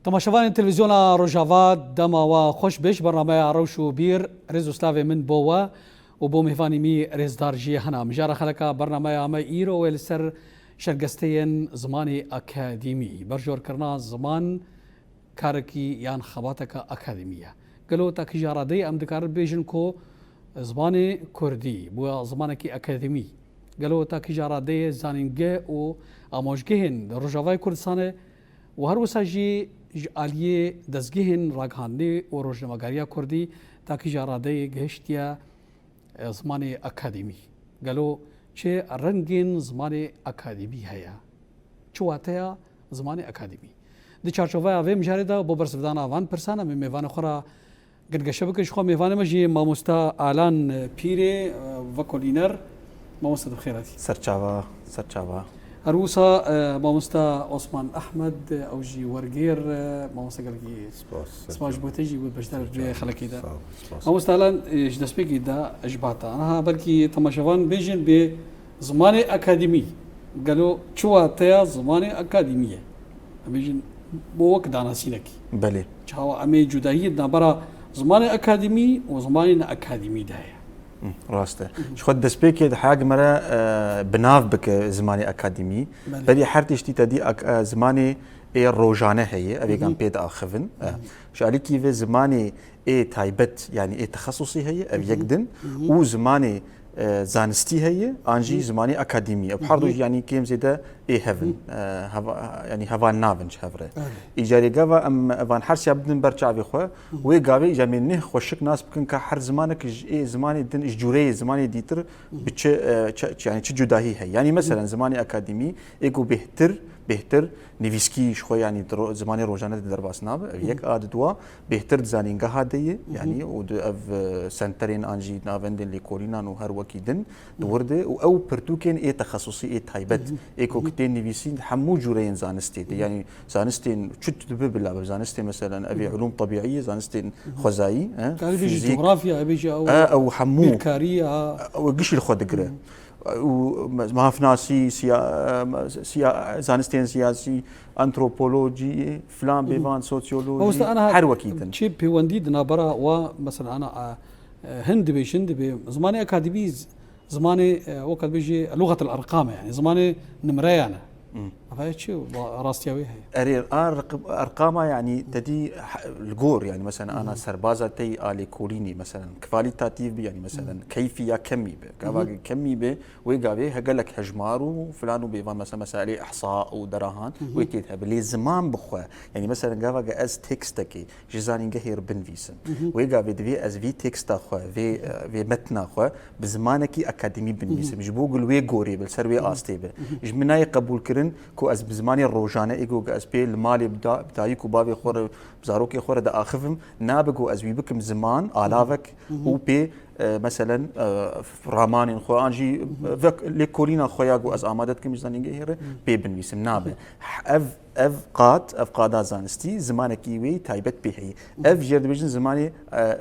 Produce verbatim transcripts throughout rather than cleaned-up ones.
Temaşevanên Televîzyona Rojava, dema we xweş be. Ji bernameya Rewş û Bîr, rêz û slavê min bo we û bo mêvanî mî rêzdar jî hena. Mijara xeleka bernameya me îro wê li ser şergesteyên zimanê akademî, berjorkirina ziman karekî yan xebateka akademî ye. Gelo ta kîja radeyê em dikarin bêjin ku zimanê kurdî bûye zimanekî akademî? Gelo ta kîja radeyê zanîngeh û amojgehên li Rojavayê Kurdistanê û her wisa jî ji aliyê dezgehên ragihandinê û rojnamegeriya kurdî ta kîja radeyê gihiştiye, e, zimanê akademî? Gelo çi rengên zimanê akademî heye? Çi wateya zimanê akademî? Di çarçoveya vê mijarê de bo bersivdana van pirsan em ê mêvanê xwe re gingeşe bikin. Ji xwe mêvanê me jî mamosta Alan Pîrê, e, vekolîner. Mamosta, tu bi xêr hatî. Serçava, serçava. Her wisa, e, mamosta Osman Ahmed, e, ew jî wergêr, e, mamosta gelekî spas, spas ji bo te jî wê beşdar vê xelekê de. Sağ ol, spas. Mamosta Alan, e, ji destpêkê de ji ba te. Aniha belkî temaşevan bêjin bê zimanê akademî. Gelo çi wateya zimanê akademî ye? Em bêjin bo wek danasînekî. Belê. Çawa em ê cudahiyê di navbera zimanê akademî û zimanê ne akademî de heye? Hı, rast e. Hı hı. Ji xwe destpêkê dihayek me re, e, bi nav bike zimanê akademî. Belê. Berî her tiştî te dî ak-, e, zimanê ê rojane heye, ev êgan pê diaxivin. E, Hı hı. Ji alîkî ve zimanê ê taybet, yanî ê texesusî heye, ev Hı hı. yek din, Hı hı. û zimanê, e, zanistî heye, an jî Hı hı. zimanê akademî. Ev Hı her du hı. jî, yanî kêm zêde ê hev in, Hı. e, heva-, yanî heval navin ji hev re. Evet. Îcarê gava em evan her siya bidin ber çavê xwe, Hı hı. wê gavê îcar em ê neh xweşik nas bikin ka her zimanek ji ê zimanê din, ji cûreyê zimanê dîtir Hı hı. bi çi, e, çi, çi, yanî çi cudahî heye. Yanî Hı hı. meselen zimanê akademî ê ku bêhtir, bêhtir nivîskî ji xwe, yanî di ro-, zimanê rojane de derbas nabe. Ev Hı hı. yek a, di dua bêhtir di zanîngeha de ye, Hı hı. yanî û di ev, e, senterên an jî navendên lêkolînan û her wekî din di Hı hı. wir de û ew pirtûkên ê texesusî, ê taybet, Hı hı. ê ku Hı hı. tên nivîsîn di hemû cûreyên zanistê de, Hı hı. yanî zanistên çi tu dibe bila be, zanistên meselen ev ê Hı hı. ulûm tebîî ye, zanistên Hı hı. xwezayî, e, Karî bêjî fîzîk, cografya, bêjî ew e, ew hemû, bîrkarî ya. Ew gişî li xwe digire. Hı. û mafnasî, siya-, siya-, zanistên siyasî, antropolojî, filan Hı hı. bêvan, sosyolojî, Mamoste, ana her wekî din. Çi pêwendî di navbera wa, mesela, ana, a, e, hin dibêjin, dibê zimanê akademî, z-, zimanê, e, wek dibêjî, lughet el erqam e, yani, zimanê nimreyan e. Hı. Ev çi, wa-, rastiya wê heye? Erê, a riq-, erqama, yanî, te dî he-, li gor, yanî, mesela, ana Hı hı. serbaza te yî a lêkolînê, mesela, kwalîtatîf bi, yanî, mesela, Hı. keyfî ya kemî bi. Gava Hı hı. kemî bi, wê gavê he gelek hejmar û filan û bêvan, mesela, meselê ihsa û derahan, Hı hı. wê tê de hebe. Lê ziman bi xwe, yanî, mesela, gava ge ez tekstekê ji zanîngehê re binivîsim. Hı hı. Wê gavê divê ez vî teksta xwe, vê, e, vê metna xwe bi zimanekî akademî binivîsim. Hı hı. Ji bo ku li wê gorê be, li ser wê Hı hı. astê be. Hı hı. Ji min nayê qebûlkirin ku ez bi zimanê rojane, ê ku ez pê li malê bi da-, bi dayik û bavê xwe re, bi zarokê xwe re diaxivim, nabe ku ez wî bikim ziman, Hı hı. alavek Hı hı. û pê, e, meselen, e, ramanên xwe an jî, Hı hı. e, vek-, lêkolîna xwe ya ku ez amade dikim ji zanîngehê re, Hı. pê binivîsim. Nabe. Hı hı. Ev, ev qad, ev qada zanistî, zimanekî wê taybet pê heye. Hı hı. Ev jê re dibêjin zimanê,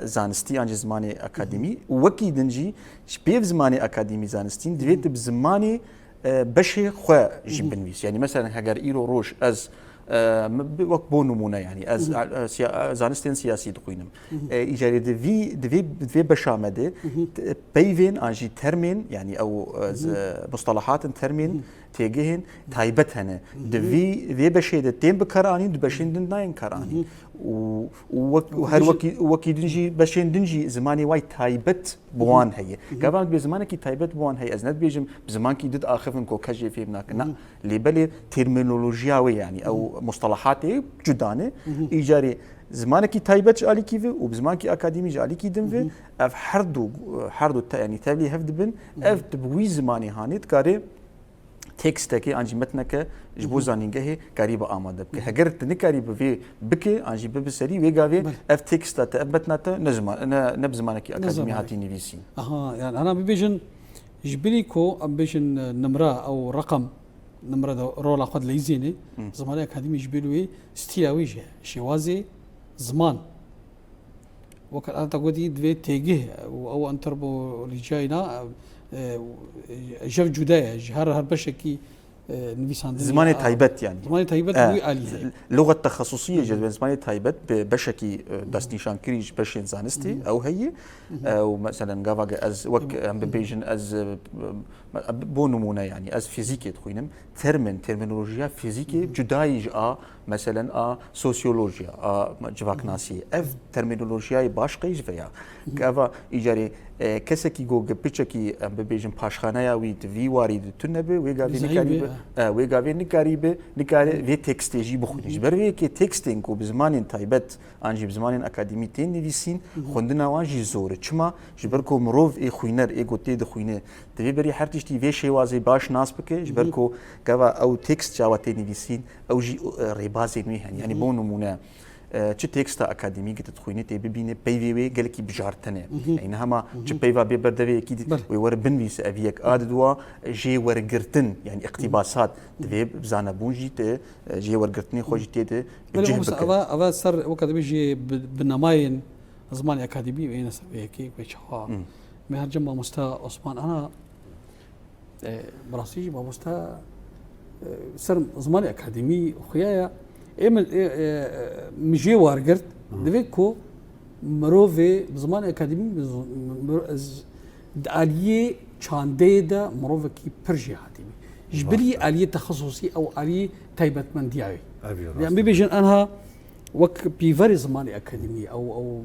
e, zanistî an jî zimanê akademî. Hı hı. Û wekî din jî, ji pêv zimanê akademî zanistî, divê Hı hı. tu bi zimanê, e, beşê xwe jî Hı hı. binivîs. Yanî, meselen, heger îro roj ez, e, m-, bi-, wek bo nimûne, yanî, ez, Hı hı. e, siya-, e, zanistên siyasî dixwînim. Hı hı. E, îcarê di vî, di vê, di vê beşa me de, Hı hı. t-, peyvên an jî termên, yanî ew, e, z-, Hı hı. e, mustalahatên termên Hı hı. têgihên taybet hene. Hı hı. Di vî, vê beşê de tên bi kar anîn, di beşên Hı hı. din nayên kar Hı hı. anîn. Û, û wek-, û Û her beşê wekî, wekî din jî, beşên din jî zimanê wî taybet bi Hı hı. wan heye. Hı hı. Gava em dibê zimanekî taybet bi wan heye. Ez ne dibêjim bi zimankî di diaxivin ku kes jê fêm nake. Na. Hı hı. Lê belê terminolojiya wê, yanî ew Hı hı. mustalahatê cuda ne. Hı hı. Îcarê zimanekî taybet ji alîkî ve û bi zimankî akademî ji alîkî din ve, Hı hı. ev her du, her du te-, yanî tevlî hev dibin. Hı hı. Ev tu bi wî zimanê hanê dikare tekstekê an jî metneke ji bo Hı hı. zanîngehê karî bi amade bike. Hı hı. Heger tu nikarî bi vê bike an jî bibe serî, wê gavê Belê. ev teksta te, ev metna te ne ziman-, ne, ne bi zimanekî Ne akademî zimanekî. hatî nivîsîn. Aha, yani ana bibêjin, ji bilî ku em bêjin, e, nimra ew reqem, nimra de rola xwe dileyîzêne, Hı. zimanê akademî ji bilî wê stîla wê jî, şêwazê ziman. Weke te gotî, divê têgih û ew antropolojiyayê na, e, jev cuda ye, ji her, her beşekî, e, nivîsandinê Zimanê ya, taybet yani. Zimanê taybet E, wî alî heye. Luxet texesusiyê jî, zimanê taybet bi beşekî, e, destnîşankirî ji beşên zanistî, ew heye. E, û meselen gava ge ez wek em bibêjin ez, e, bo nimûne yani ez fîzîkê dixwînim. Termin, terminolojiya fîzîkê cudayî ji a, meselen a sosyolojiya, a civaknasiyê. Ev terminolojiyayê baş qey ji vê ya. Gava îcarê, e, kesekî go ge piçekî, em bibêjin, paşxaneya wî di vî warî de tune be, wê gavê Zayîf nikarî be, be, e, wê gavê nikarî be, nikare vê tekstê jî bixwîne. Ji ber vê yekê tekstên ku bi zimanên taybet an jî bi zimanên akademî tên nivîsîn, xwendina wan jî zor e. Çima? Ji ber ku mirov ê xwîner, ê ku tê dixwîne, divê berî her tiştî vê şêwazê baş nas bike, ji ber ku gava ew tekst çawa tê nivîsîn, ew jî, e, rêbazên wê hene. Yani bo nimûne, e, çi teksta akademî ki tu dixwînî tê bibîne, peyvê wê gelekî bijartin e. Yani niha ma çi peyva bê berdevê yekî di-, Belê. wê were binivîse, ev yek a diduwa jê wergirtin, yani iqtîbasat, divê bi zanebûn jî tê, e, jê wergirtinê xwe jî tê de Belê, cih mamoste, bike. Ava, ava ser weke dibêjî bi, bi namayên zimanê akademî û êne ser vê yekê wê çawa. Me her cem mamoste Osman ana, e, bi rastî jî mamoste, e, ser zimanê akademî xuya ya. Ê min, e, e, min jê wargirt, divê ku mirovê bi zimanê akademî, bi z-, mir-, ez, di aliyê çandeyê de mirovekî pir jêhatî bî. Ji bilî aliyê texesusî ew aliyê taybetmendiya wê. Ev jî Em rast e. bibêjin enha wek pîverê zimanê akademî, ew, ew,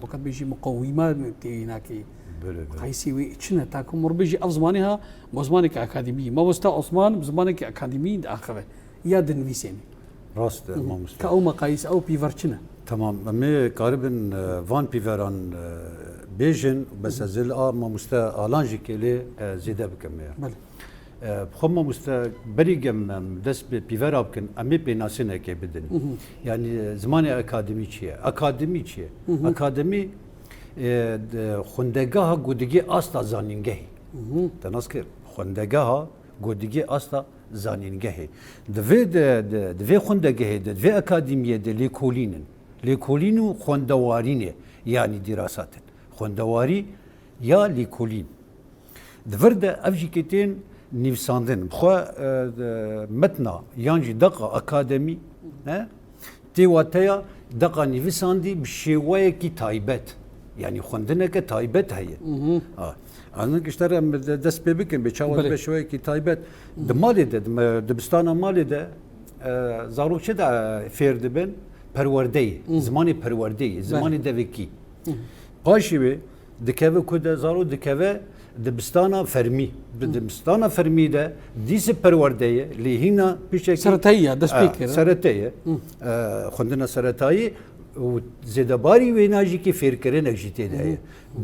weke bêjî muqewîma têyî nakê. Belê, belê. Qayîsê wê çi ne? Ta ku mir bêjî ev zimanê ha, bo zimaneke akademî. Mamoste Osman bi zimaneke akademî diaxive. Ya dinivîsêne. Rast e, Hı hı. mamoste. Ka ew meqayîs, ew pîver çi ne? Tamam, em ê karibin, e, van pîveran, e, bêjin, bes Hı hı. ez ê li a mamoste Alan jî kêlê, e, zêde bikim ya. Belê. E, xwe mamoste, berî gem em dest bi pîvera bikin, em ê pênasînekê bidin. Hı hı. Yani, e, zimanê akademî çi ye? Akademî çi ye? Hı hı. Akademî, e, de, xwendegeha ku digê asta zanîngehê. Hı hı. Te nas kir, xwendegeha ku digê asta zanîngehê. Di vê de, de, di vê xwendegehê de, di vê akademiyê de lêkolîn in. Lêkolîn û xwendewarî ne, yanî dîrasat in. Xwendewarî ya lêkolîn. Di vir de ev jî kê tên nivîsandin. Bi xwe, e, de, metna yan jî deqa akademî, he? Tê wateya deqa nivîsandî bi şêweyekî taybet. Yanî xwendineke taybet heye. Mhm. Ha. Anın işte em de-, dest pê bikin, bê çawa Belê. dibe şêweyekî taybet. Di malê de, di me-, dibistana malê de, e, zarok çi de, e, fêr dibin? Perwerdeyê. Mhm. Zimanê perwerdeyê, Belê. zimanê devekî. Mhm. Paşê wê dikeve ku de zaro dikeve dibistana fermî. Bi Hı. dibistana fermî de dîse perwerde ye, lê hîna pişekî Seretayî ya, destpêkê Ha, ye. serete ye. Hı. E, xwendina seretayî û zêdebarî wêna jî kî fêrkirinek jî tê de Hı. ye.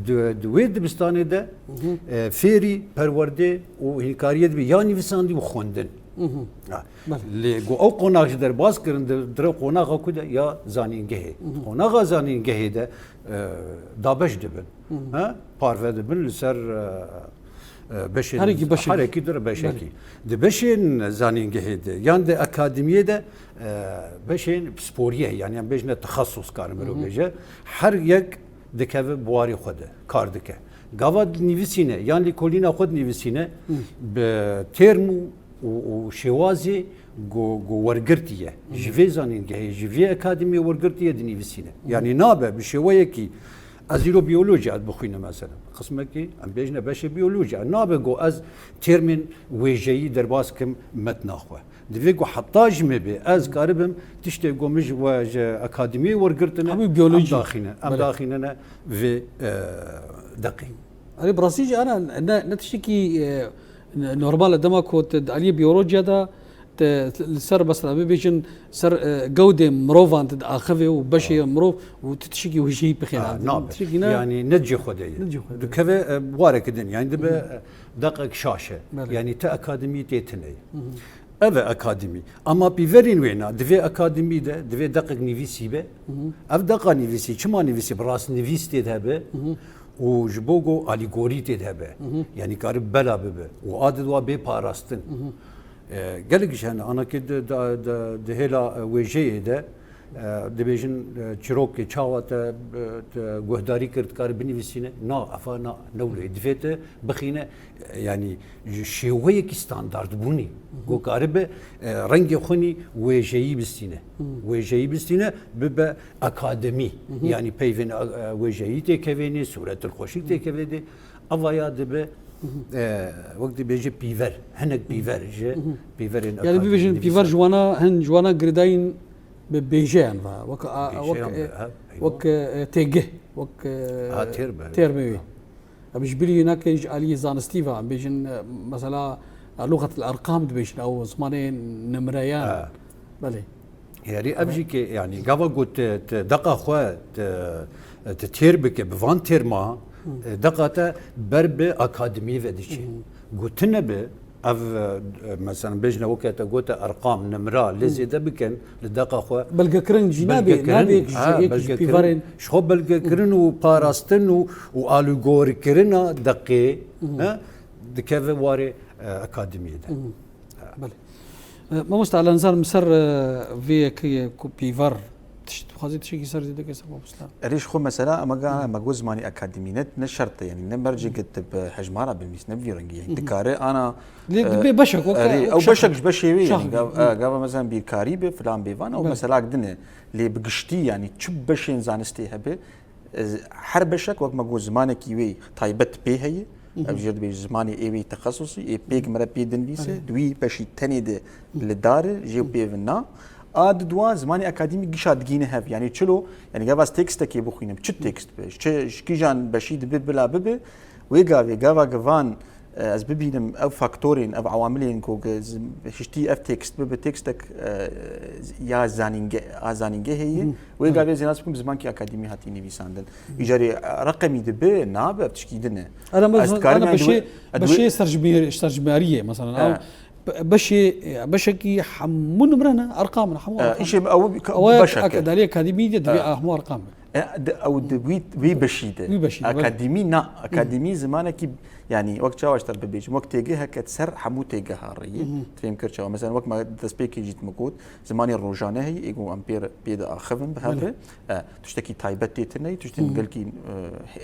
Di, di wê dibistanê de, Hı hı. e, fêrî, perwerdê û hînkariyê dibî ya nivîsandî û xwendin. Hı hı. Ha. Belê. Lê ku ew qonax ji derbas kirin, di, dire qonaxa ku de ya zanîngehê. Hı hı. Qonaxa zanîngehê de, e, dabeş dibin. Hı hı. Ha? Parve dibin li ser, e, e, beşên Herekî beşekî. herekî dire beşekî. Belê. Di beşên zanîngehê de, yan di akademiyê de, e, beşên pisporiyê, yani em bêjine texesus karim Hı hı. bêje. Her yek dikeve bi warê xwe de kar dike. Gava dinivîsîne, yan lêkolîna xwe dinivîsîne, Hı. bi term û, û, û şêwazê ku, ku wergirtiye. Hı. Ji vê zanîngehê, ji vê akademiyê wergirtiye dinivîsîne. Hı. Yani nabe bi şêweyekî ez îro biyolojiya dibixwînim mesela. Qismekî, em bêjine beşê biyolojiya. Nabe ku ez termên wêjeyî derbas kim metna xwe. Divê ku heta ji me bê, ez karibim tiştê ku min ji we, ji akademiyê wergirtine, Hemî biyolojî. em daxîne, em Belê. daxînine vê, e, deqê. Erê, bi rastî jî ana ne, ne tiştekî, e, normal e dema ku tu di aliyê biyolojiya de, te li ser mesela bibêjin ser, e, gewdê mirovan tu diaxivê û beşê Ha. mirov û tu tiştekî wêjeyî pixêne. Ha, nabe. Tiştekî ne Yani ne cihê xwe de ye. Ne cihê xwe de ye. Dikeve, e, wareke din. Yani dibe, Hı hı. e, deqek şaş e. Belê. Yani te akademiyê tê tune ye. Hı hı. Ev e akademî. Ama pîverên wêna, divê akademî de, divê deqek nivîsî be. Hı hı. Ev deqa nivîsî, çima nivîsî? Bi rastnivîs tê de be. Hı hı. Û ji bo ku alîgorî tê de be. Hı hı. Yani karibe bela bibe. Û a diduwa bê parastin. Hı hı. E, gelek ji hene, anakê di, di, di, di hêla, e, wêjeyê de, E, dibêjin, e, çirokê çawa te, e, te guhdarî kir, dikare binivîsîne? Na, efa na, ne wilo ye. Divê te bixîne, e, yanî ji şêweyekî standardbûnî, ku karibe, e, rengê xwe nî wêjeyî bistîne. Wêjeyî bistîne, bibe akademî. Yanî peyvên, e, wêjeyî têkevênê, sûretil xweşik têkevêdê. Ava ya dibe, e, wek dibêje pîver, hinek pîver ji pîverên Yani akademî bibêjin pîver nivîsan. Ji wana, hin ji wana girêdayîn bi bêjeyan ve, wek, a, Bêjeyan wek, be, e, ha, eywa. Wek, e, têgih, wek, e, Ha, têr be. Têr be wê. Ha. Em ji bilî nake ji aliyê zanistî ve, em bêjin, e, mesela, e, luxetil erqam dibêjin, ew zimanê nimreyan. Ha. Belê. Yanî ev jî ki, yanî gava ku tu, tu deqa xwe tu, tu têr bike, bi van têrma, e, deqa te ber bi akademiyê ve diçe. Ku tune bi, ev, e, mesela bêjine weke te gote erqam, nimra, lê zêde bikin li deqa xwe. Belgekirin jî nabê, Belgekirin, nabê ha, ji, yek ji belgekirin, pîvarên ji xwe belgekirin û parastin û, û alûgorkirina deqê, he, dikeve warê, e, akademiyê de. Belê. E, mamoste Alanzar, min ser, e, vê yekê ye ku pîvar tişt, dixwazî tiştekî ser zêde ke ser mamoste? Erê, ji xwe mesela, ema ga-, ema got zimanê akademî ne, ne şert e, yanî ne mercê ke tu bi hejmara binivîs, ne bi vî rengî, yanî dikare ana, Lê e, dibe beşek, wek, erê, wek ew şax-, beşek ji beşê wê, şax yanî be. Gav-, e, gava mezan bîrkarî be, filan bê van, ew Belê. Mesela dine. Lê bi giştî, yanî çi beşên zanistê hebe, e, her beşek, wek me got, zimanekî wê taybet pê heye. Ev jê dibêje zimanê ê wê texesusî, ê pêk mere pê dinivîse, Belê. Di wî beşî tenê de li dar e, jê pê vina. A di dua zimanê akademî gişa digîne hev. Yanî çilo, yanî gava ez tekstekê bixwînim, çi tekst be, çi, ji kîjan beşî dibe bila bibe, wê gavê, gava givan, e, ez bibînim ev faktorên, ev awamilên ku ge-, z-, hiştî ev tekst bibe tekstek, e, ya zanînge-, a zanîngehê ye, wê gavê ez ê nas bikim zimankî akademî hatî nivîsandin. Îcarê, e, reqemî dibe, nabe, ev tişkî din e. Ana Ez dikarim ana yani beşê, duwe-, e, duwe- beşê serjimêr-, serjimêriyê, mesela, He. ew be-, beşê, beşekî hemû nimre ne, erqam ne, hemû E, erqam. Îşê ew bi-, Ew bu beşek e. Dalê akademî de divê E. hemû erqam be. E, di, ew di wî, wî beşî de. Wî beşî de, belê. Akademî na, akademî zimanekî, yanî wek çawa ji te bibêjim, wek têgiheke ser hemû têgiha re ye. Fêm kir çawa? Mesela wek me destpêkê jî me got, zimanê rojane heye, ê ku em pê re, pê de axivin bi hev Belê. Re. E, tiştekî taybet tê tune ye, tiştên gelkî, e, he-,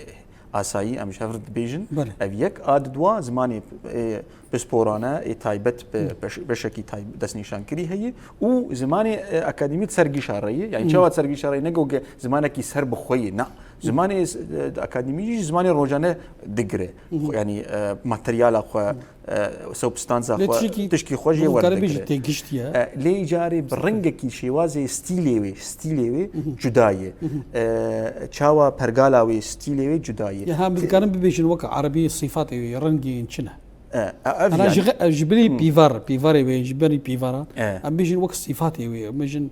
asayî em ji hev re dibêjin. Belê. Ev yek, a di dua zimanê, e, pisporane, ê taybet bi beş-, beşekî tay-, destnîşankirî heye û zimanê, e, akademî di ser gîşa re ye. Yani çawa di ser gîşa re ye? Ne ku ge-, zimanekî ser bi xwe ye, na. Zimanê, e, akademî jî zimanê rojane digire. Xwe, yani, e, materyala xwe, e, substansa Lê xwe, tiştekî tişkî xwe jê bu kare werdigire. Bêjî têgiştiye. E, lê îcarê bi rengekî şêwazê stîlê wê, stîlê wê cuda ye. E, çawa pergala wê, stîlê wê cuda ye. Ya hem Te- dikarin bibêjin wek erebî sîfatê wê, rengên çi ne? E, e, ev Ana yani. Ji, ji bilî Hmm. pîvar, pîvarê wê, ji bilî pîvaran. E. Em bêjin wek sîfatê wê, em bêjin,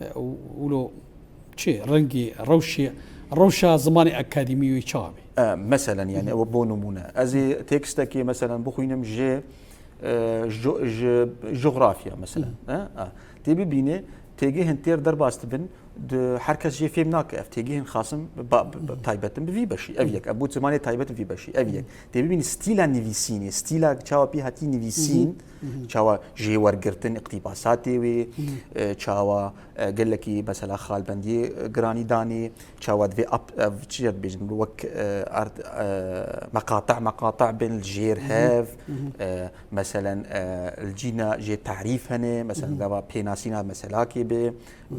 e, û-, wilo çi, rengî, rewşê, rewşa zimanê akademî wê çawa be? E, meselen yani, ew bo nimûne. Ez ê tekstekê meselen bixwînim ji, e, jo-, ji jografya meselen. Hı. E, e. Tê bibîne, têgihên têr derbas dibin, di her kes jê fêm nake. Ev têgihên xasim ba-, ba-, taybet in bi vî beşî. Ev yek. Ev bû zimanê taybet bi vî beşî. Ev yek. Tê bibîne stîla nivîsînê, stîla çawa pî hatî nivîsîn, çawa jê wergirtin, iqtîbasatê wê, e, çawa, e, gelekî mesela xalbendiyê, e, giranî danê, çawa divê ap-, ev çi ye dibêjin, wek, e, art, e, meqate, meqate bên li jêr hev, e, meselen, e, li cîna jê tarîf hene, meselen gava pênasîna meselakê be,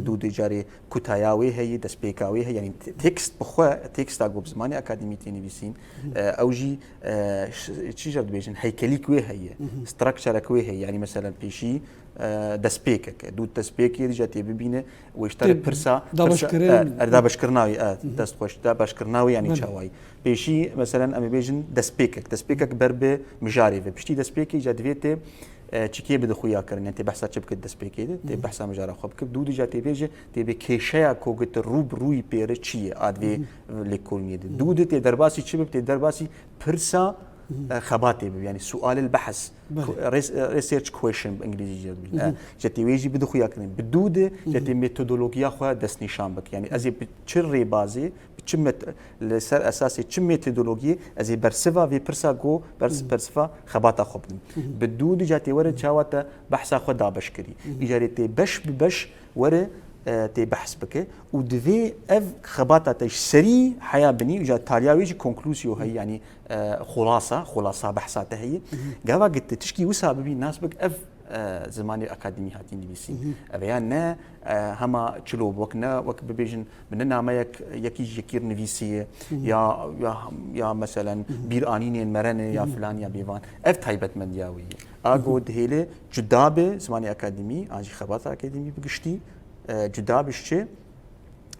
dû dê carê kutaya wê heye, destpêka wê heye, yani te-, tekst bi xwe, teksta ku bi zimanê akademî tê nivîsîn, e, ew jî, e, ş-, çi jî dibêjin, heykelîk wê heye, structurek wê heye, yani meselen pêşî, e, destpêkek e. Dû destpêkê dîca tê bibîne, wê ji te re Tê pirsa, pirsa, dabeşkirin. E, er dabeşkirina wî, e, dest xweş, dabeşkirina wî, yani Belê. Çawayî. Pêşî, meselen, em ê bêjin destpêkek. Destpêkek ber bi mijarê ve. Piştî destpêkê, îca divê tê, e, çikê bide xuya kirin. Yani tê behsa çi bike destpêkê de? Tê behsa mijara xwe bike. Dû dîca tê bêje, tê bê kêşeya ku gute rû bi rûyî pê re çi ye? A divê lêkolîniyê de. Dû de tê derbasî çi bib? Tê derbasî pirsa, e, xebatê bib. Yani sualil behs. Belê. Ku-, res-, e, research question bi îngilîzî jê dibêjin. E, ji tê wê jî bide xuya kirin. Bi dû de, ji tê metodologiya xwe destnîşan bik. Yani ez ê bi çi rêbazê, bi çi met-, li ser esasê çi metodologiyê ez ê bersiva vê pirsa ku bers-, bersiva xebata xwe bidim. Bi dû de, ji tê were çawa te behsa xwe dabeş kirî. Îcarê tê beş bi beş were e, tê behs bike û divê ev xebata te ji serî heya binî û ja taliya wê jî konklusyo heye, yanî, e, xulasa, xulasa behsa te heye. Gava gitî tişkî wisa bibî nas bik ev, e, zimanê akademî hatî nivîsîn. Ev ya ne, e, hema çilo wek ne, wek bibêjin bi ne nameyek yekî ji yekî re nivîsiye ya, ya, ya meselen bîranînên merene ya filan ya bêvan. Ev taybetmendiya wê ye. A go dihêle cuda be zimanê akademî, an jî xebata akademî bi giştî, e, cuda be ji çi?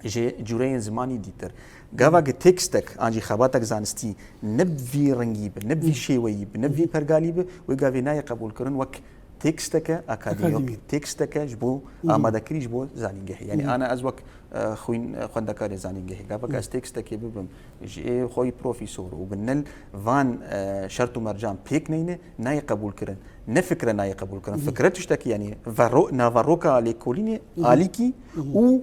Ji cûreyên zimanî dîtir. Gava ki tekstek an jî xebatek zanistî ne bi vî rengî be, ne bi vî şêweyî be, ne bi vî pergalî be, wê gavê nayê qebûlkirin wek teksteke akademî, Akademî. wek teksteke ji bo amadekirî ji bo zanîngehê. Yanî ana ez wek, e, xwîn-, e, xwendekarê zanîngehê, gava ki ez tekstekê bibim, ji ê xweyî profesor û bi nil van, e, şert û mercan pêk neyne, nayê qebûlkirin. Ne fikre nayê qebûlkirin. Fikre tiştekî, yanî verro-, naveroka lêkolînê alîkî û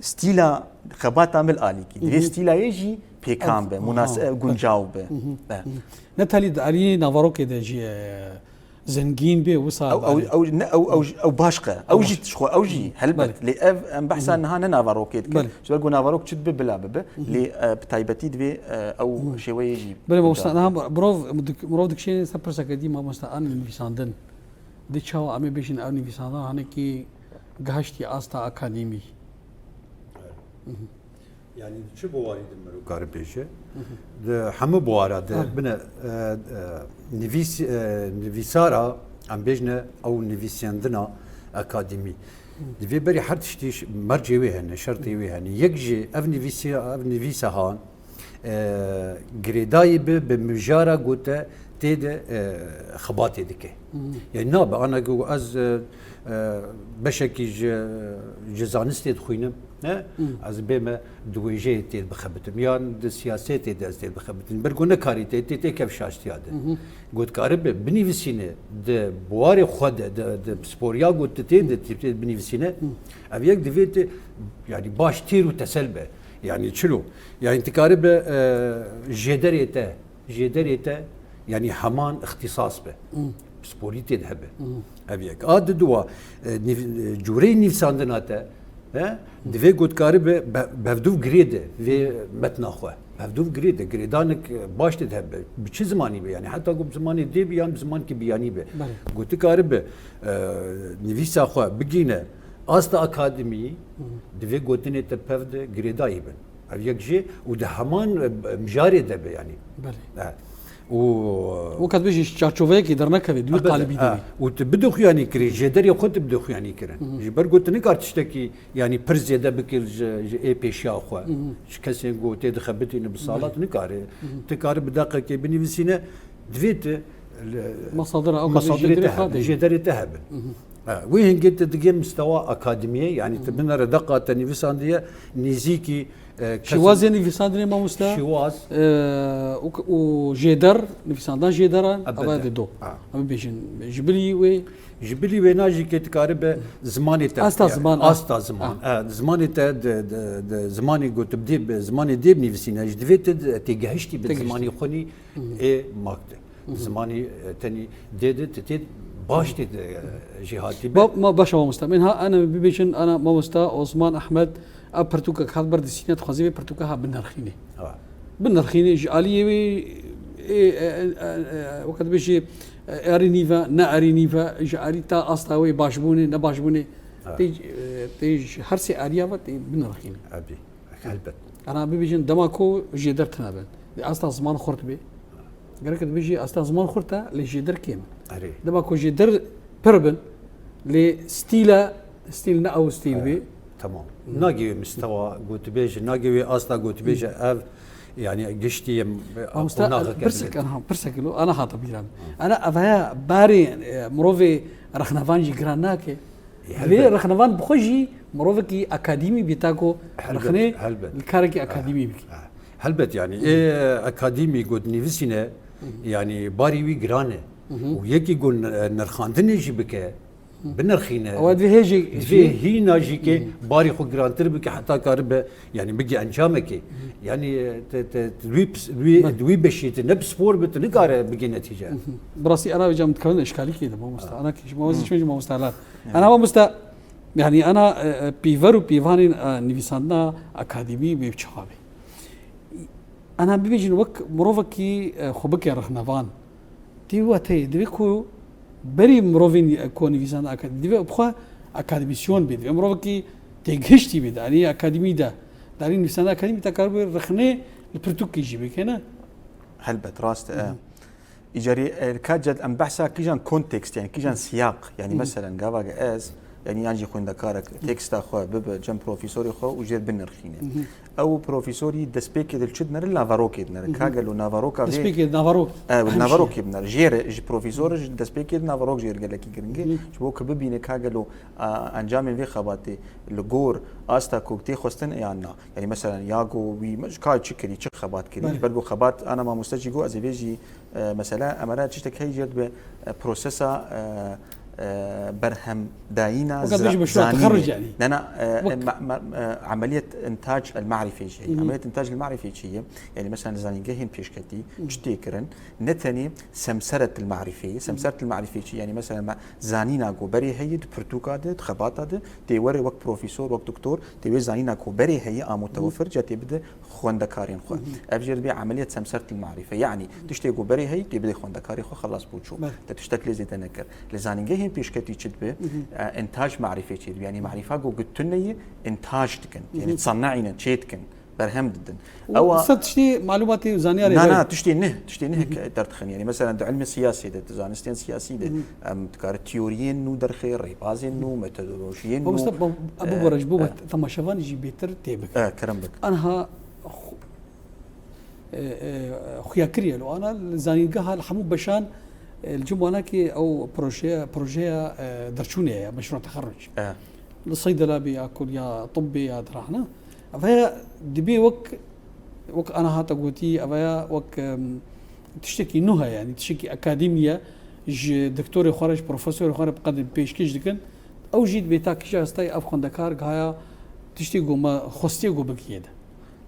stîla xebata min alîkî. Divê stîla yê jî pêkan be, Ev, munas-, aha. e, guncaw be. E. Ne telî di alî naverokê de jî, e, zengîn be, wisa Ew, ew, bari. ew, ne, ew, ew, ew baş qe. Ew Ew jî baş. tişxwe, ew jî helbet. Belê. Lê ev em behsa niha ne naverokê dikin. Belê. Ji ber ku naverok çi dibe bila bibe. Lê, e, bi taybetî divê, e, ew şêweyê jî Belê, mamosta, guncaw niha be. mirov, mirov dikişêne ser pirseke dî, mamosta, an nivîsandin. Di çawa em ê bêjin ew nivîsandin hanekî gihiştî asta akademî? Yanî di çi buwarî de mirov kare bêje? Di hemû buwara de Evet. bine, e, e, nivîs-, e, nivîsara, em bêjine ew nivîsendina akademî. Divê berî her tiştî ş-, mercê wê hene, şertê wê hene. Yek jî ev nivîsî-, ev nivîsa han, e, girêdayî bi, bi mijara gote tê de, e, xebatê dike. Yanî nabe, ana ku ez, e, e, beşekî ji, ji zanistê dixwînim, ne? Ez bême di wêjeyê tê bixebitim, yan di siyasetê de ez tê bixebitim. Ber ku nekarî tê, tê, tê kevşaştiya de. Gotkaribe binivîsîne di buwarê xwe de, di, di pisporiya ku tu tê de, tê, tê binivîsîne, ev yek divê tu, yanî baş têr û tesel be. Yanî çilo? Yanî tu karibe, e, jêderê te, jêderê te, yanî heman îxtîsas be. Pisporî tê de hebe. Ev yek. A di dua, e, nîv-, e, cûreyê nivîsandina te, he? Divê gotkaribe be-, bevdûv girê de, vê metna xwe. Bevdûv girê de, girêdanek, e, baş tê de hebe. Bi çi zimanî be? Yanî heta ku bi zimanê dê be yan bi zimankî biyanî be. Belê. Gotikaribe, e, nivîsa xwe bigîne asta akademî, divê gotinê te pev de girêdayî bin. Ev yek jî û di heman, e, mijarê de be, yanî. Belê. E, û Wek ez bêjî, ji çarçoveyekê dernekeve, di wî Elbette, qalibî de e, be. Û tu bide xuyanî kirî, jêderê xwe tu bide xuyanî kirin. Ji ber ku tu nikar tiştekî, yanî pir zêde bikir ji, ji ê pêşiya xwe. Ji kesên ku tê dixebitîne bi salat nikare. Tu kare bi deqekê binivîsîne, divê tu li Mesadira, ew mesadira jêderê te xwe hebin, de. Jêderê te hebin. Ha, wê hingê te digê mistewa akademiyê, yanî tu binere deqa te nivîsandiye nêzîkî, e, kes- Şîwazê nivîsandinê mamoste, Şîwaz. e, û, û jêder, nivîsandan jêderan, Elbette. ava de do. Ha. Em bêjin, ji bilî wê. Ji bilî wêna jî kê dikaribe zimanê te. Asta ziman, ah. Asta ziman. Ah. E, zimanê te, de, de, de, zimanê ku tu bi dê, bi zimanê dê binivîsîne, ji divê te de, têgehiştî bi Têgehiştî. zimanê xwe nî ê mak de. Zimanî, e, tenî dê de, te tê baş tê de, e, jêhatî be. Ba-, ma-, baş e mamosta. Min ha, ana bibêjin, ana mamosta Osman Ahmed, a pirtûkek hat ber destîne, dixwazî vê pirtûka ha binirxînê. Ha. Binirxînê ji aliyê wê, ê, e, e, e, e, weke dibêjî, e, erî nîve, ne erî nîve, ji alî ta asta wê başbûnê, nebaşbûnê. Ha. Tê, e, tê ji her sê aliya ve tê binirxînê. Ebî. Helbet. Ana bibêjin dema ku jêder tune bin. Lê asta ziman xurt bê. Gerek dibêjî asta ziman xurt e, lê jêder kêm e. Erê. Dema ku jêder pir bin, lê stîle, stîl ne ew stîl bê. Tamam. Nagê wê mistewa gotibêje, nagê wê asta gotibêje ev, yanî giştî em, Mamoste, qonaxeke pirsek, millet. Aha, pirsek lo, ana hata bîra min. Ana ev heye barê, e, mirovê rexnevan jî giran nake. Divê Helbet. rexnevan bi xwe jî mirovekî akademî bî, ta ku Helbet, rexnê helbet. li karekî Ha, akademî bikî. ha. Helbet, yanî, ê akademî ku dinivîsîne, yanî, barî wî giran e. Û yekî ku n-, nirxandinê jî bike, binirxîne. Ew divê hê jî Divê jî hîna jî ke barî xwe girantir bike, heta karibe, yanî, bigê encamekê. Yanî, te, te, te, wî pis-, wî, Belê. wî beşî te ne pispor be, te nikare bigê netîce. Bi rastî ana vêca min dikevin eşkalîkê de, mamoste. Ana kî ji mamoste, çi jî mamoste helal. Ana mamoste, Yani ana e, e, pîver û pîvanên e, nivîsandina akademî bê çawa be. Ana bibêjin wek mirovekî e, xwe bike rexnevan. Tê wate divê ku berî mirovên e, ku nivîsandina akademî divê bi xwe akademîsyon bê. Divê mirovekî têgihiştî bê. Darî akademî de. Darî nivîsandina akademî te karibû rexnê li pirtûkê jî bike ne. Helbet rast e. Îcarî e, ka ced em behsa kîjan kontekst, yani kîjan siyaq, yani meselen gava ez, yani yan jî xwendekarek teksta xwe bibe cem profesorê xwe û jêr binirxîne. Ew profesorî destpêkê dil çi dinere, naverokê dinere. Ka gelo naveroka vê Destpêkê naverok. Ew naverokê binere. Jêr ji profesor ji destpêkê naverok jêr gelekî giring e. Ji bo ku bibîne ka gelo a, encamên vê xebatê li gor asta ku tê xwestin yan na. Yani meselen ya ku wî ji ka çi kirî, çi xebat kirî. Belê. Ji ber ku xebat ana mamoste jî got ez ê vê jî e, mesela emere tiştek hey jêr dibe e, prosesa e, e, berhemdayîna Weke bêjî meşruat zanînê. Texerruc yani. Ne, ne, e, Wek- me- me- e, emeliyet intac el marifê jî. Emeliyet intac el marifê çi ye? Yani mesela zanîngehên pêşketî çi tê kirin? Ne tenê semseret el marifê ye. Semseret el marifê çi? Yani mesela me- zanîna ku berê heye di pirtûka de, di xebata de, tê were wek profesor, wek doktor, tê wê zanîna ku berê heye a mutewefir ca tê bide xwendekarên xwe. Ev jê dibe emeliyet semsert marîfe. Yani tiştê ku berê heye tê bide xwendekarê xwe xelas bû çû. Belê. Te tiştek lê zêde nekir. Li zanîngehên pêşketî çi dibe? E, Intaj marîfe çê dibe. Yani marîfa ku tune ye, intaj dikin. Yani sannaînin, çê dikin. Berhem didin. Ewa ser tiştê malûmatê û zanyarê Na, na, tiştê nih, tiştê nih derdixin. Yani mesela di ilmê siyasî de, di zanistên siyasî de em dikare teoriyên nû derxê, rêbazên nû, metodolojiyên nû. Mamoste, bibore ji bo temaşevanê jî bêtir tê bike. E, kerem bik. Anha xu- e, e, xuya kiriye lo ana li zanîngeha li hemû beşan e, li cem wanakê ew projeya, projeya e, derçûnê ye, meşrûa texerruc. E. Li seydela bê ya ku ya tibbê ya dirahna. Ev heya dibê wek, wek ana hate gotî, ev heya wek em, tiştekî nû heye, yanî tiştekî akademî ye, ji doktorê xwe re, ji profesorê xwe re bi qedên pêşkêş dikin. Ew jî dibê ta kîja hestayê ev xwendekar gihaya tiştê ku me xwestiye ku bigihê de.